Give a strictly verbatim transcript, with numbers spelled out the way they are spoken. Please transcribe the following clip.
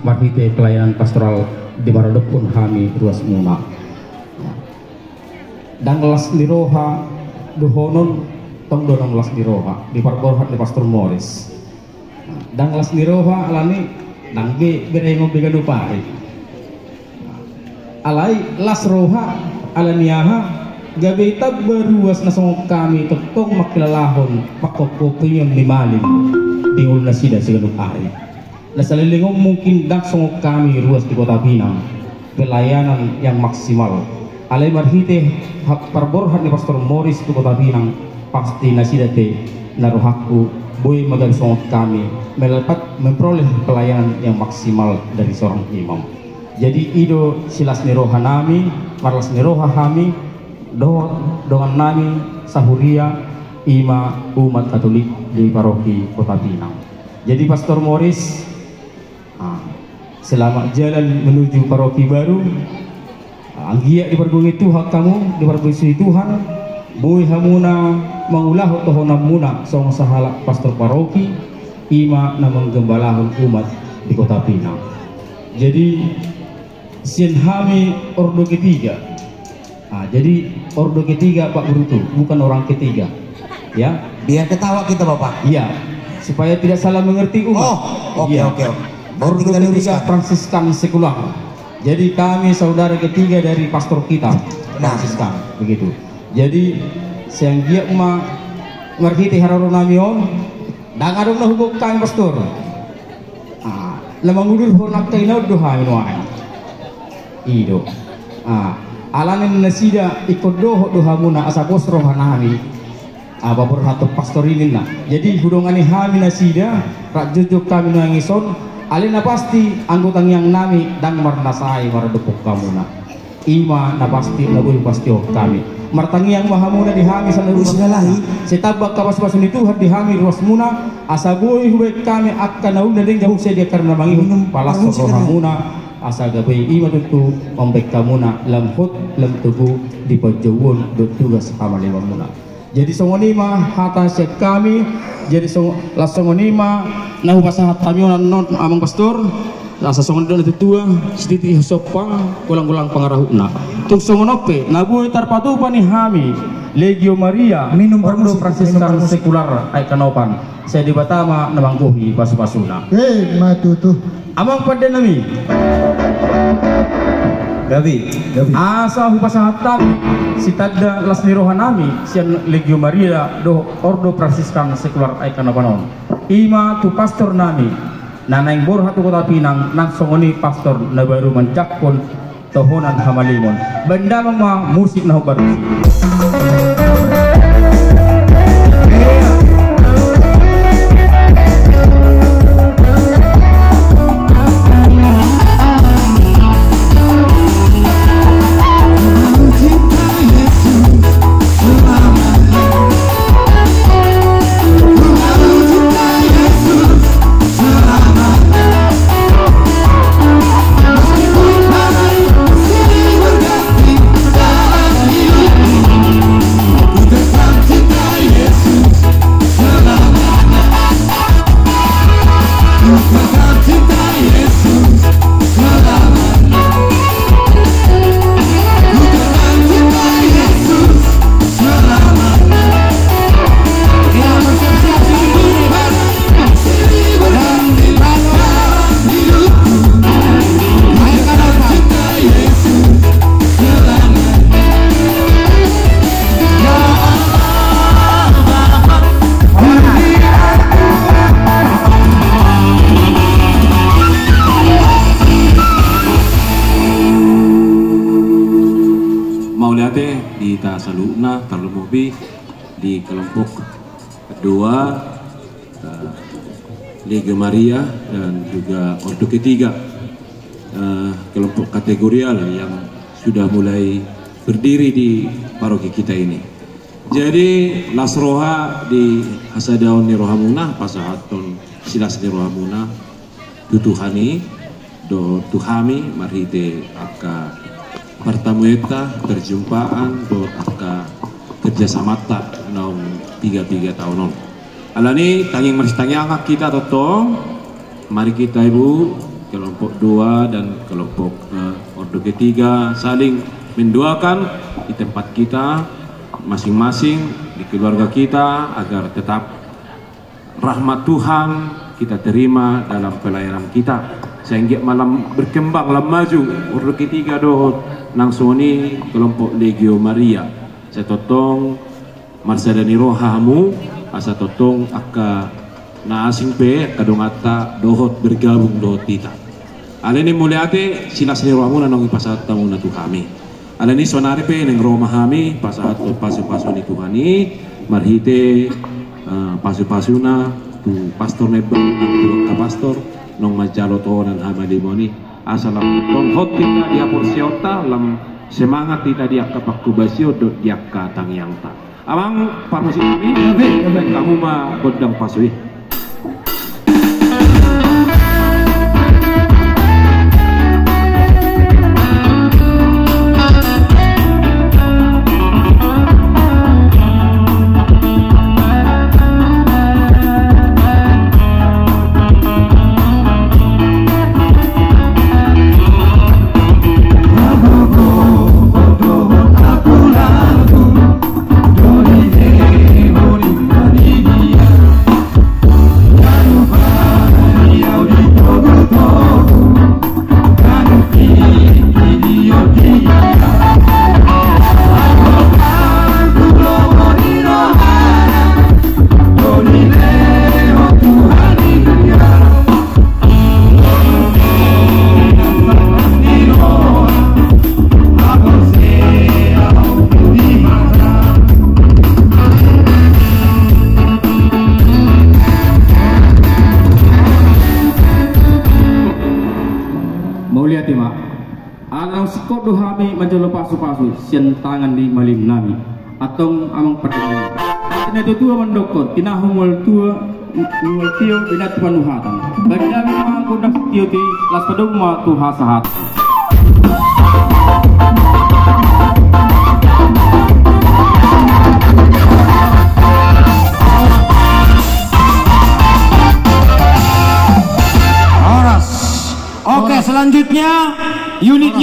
Marhite pelayanan pastoral di paradophon hami ruas muna. Ndang las ni roha dohonon, tong do ndang las ni roha di parborhat ni Pastor Moris. Ndang las ni roha alani ndang be berengon be ganup ari. Alai las roha alani aha? Gabe tamba ruas na songon hami tongtong mangkilalahon pangkophopon ni malim di ngolu nasida siganup ari. Na saleleng on mungkin ndang songon hami ruas di Kota Pinang pelayanan yang maksimal. Alai marhite parborhat ni Pastor Moris tu Kota Pinang, pasti nasida pe na rohangku boi ma gabe songon hami melepat memperoleh pelayanan yang maksimal dari seorang imam. Jadi i do silas ni roha nami, marlas ni roha hami dohot dongan nami sahuria, i ma umat Katolik di paroki Kota Pinang. Jadi Pastor Moris, selamat jalan menuju paroki baru. Anggiat dipargogoi Tuhan hamu, dipargogoi Tuhan, boi hamuna mangulahon tohonanmuna songon sahalak pastor paroki, i ma na manggembalahon umat di Kota Pinang. Jadi sian hami Ordo Ketiga. Jadi Ordo Ketiga, Pak Guru, tuh bukan orang ketiga. Ya. Biar ketawa kita, Bapak. Iya. Supaya tidak salah mengerti umat. Oh, oke, oke, oke. Baru kita luruskan. Pransiskan Sekular. Jadi kami saudara ketiga dari pastor kita, Pransiskan, begitu. Jadi sai anggiat ma marhite haroro nami on, ndang adong na huboan hami, Pastor. Na mangudurhon angka ina on do hami nuaeng. I do. Alani nasida ingkon dohot do hamuna asa pos roha nami. Paborhathon pastor i ninna. Jadi hudongani hami nasida, rap jongjong hami nuaeng dison. Alai na pasti anggo tangiang nami ndang marnasai maradophon hamuna. I ma na pasti, na boi pastihon hami. Martangiang ma hamuna di hami, sai tamba angka pasupasu ni Tuhan di hami ruasmuna, asa boi hubaen hami angka na uli na denggan muse di angka na mangihut, palas rohamuna, asa gabe i ma tutu mambaen hamuna lam hot lam togu di panjouon dohot tugas hamalimonmuna. Jadi songon i ma hata sian hami. Jadi las songon i ma na hupasahat hami on annon, Amang Pastor. Asa songon didok natuatua, sititi sompa, golang-golang pangarahutna. Tung songon on pe na boi tarpatupa ni hami Legio Maria, Ordo Pransiskan Sekular Aek Kanopan, sai Debata ma na manggohi pasupasuna. Emma tutu. Amang pande nami, gabe, gabe. Asa hupasahat hami sitanda las ni roha nami sian Legio Maria dohot Ordo Pransiskan Sekular Aek Kanopan on, i ma tu pastor nami na naeng borhat tu Kota Pinang, nang songon i pastor na baru manjangkon tohonan hamalimon. Baen damang ma musik na hombar tusi. Mauliate di hita saluhutna, tarlumobi di kelompok kedua, eh, Legio Maria dan juga Ordo Ketiga, eh, kelompok kategorial yang sudah mulai berdiri di paroki kita ini. Jadi las roha di hasadaon ni rohamuna, pasahathon silas ni rohamuna tu Tuhan i dohot tu hami marhite angka partamuenta, perjumpaan dohot angka kerjasamanta naung piga-piga taon on. Alani tangiang marsitangiangan hita tongtong. Mari kita, Ibu, Kelompok dua dan kelompok, eh, ordo ketiga saling mendoakan di tempat kita masing-masing, di keluarga kita, agar tetap rahmat Tuhan kita terima dalam pelayanan kita, sehingga lam berkembang, lam maju ordo ketiga dohot nang songon i kelompok Legio Maria. Sai tongtong marsada ni roha hamu, asa tongtong angka na asing pe, angka donganta dohot bergabung dohot hita. Alani i mauliate, silas ni rohamuna naung dipasahat hamuna tu hami. Alani i saonari pe naeng ro ma hami pasahat pasu-pasu ni Tuhan i marhite, eh, pasu-pasuna tu pastor na imbaru, tu angka pastor naung manjalo tohonan hamalimon i, asa lam tong hot hita di haporseaonta, lam semangat hita di angka pangkobasion dohot di angka tangiangta. Amang parmusik nami, hamu ma gondang pasu i. Mauliate ma. Ala naung singkop do hami manjalo pasu-pasu sian tangan ni malim nami. Antong amang pardenggan. Natuatua mandokkon, tinahu mual tua, mual tio, inanta panuhatan. Baen hami ma gondang sitiotio i, laos padomu ma tu hasahatan. Horas. Oke, selanjutnya unit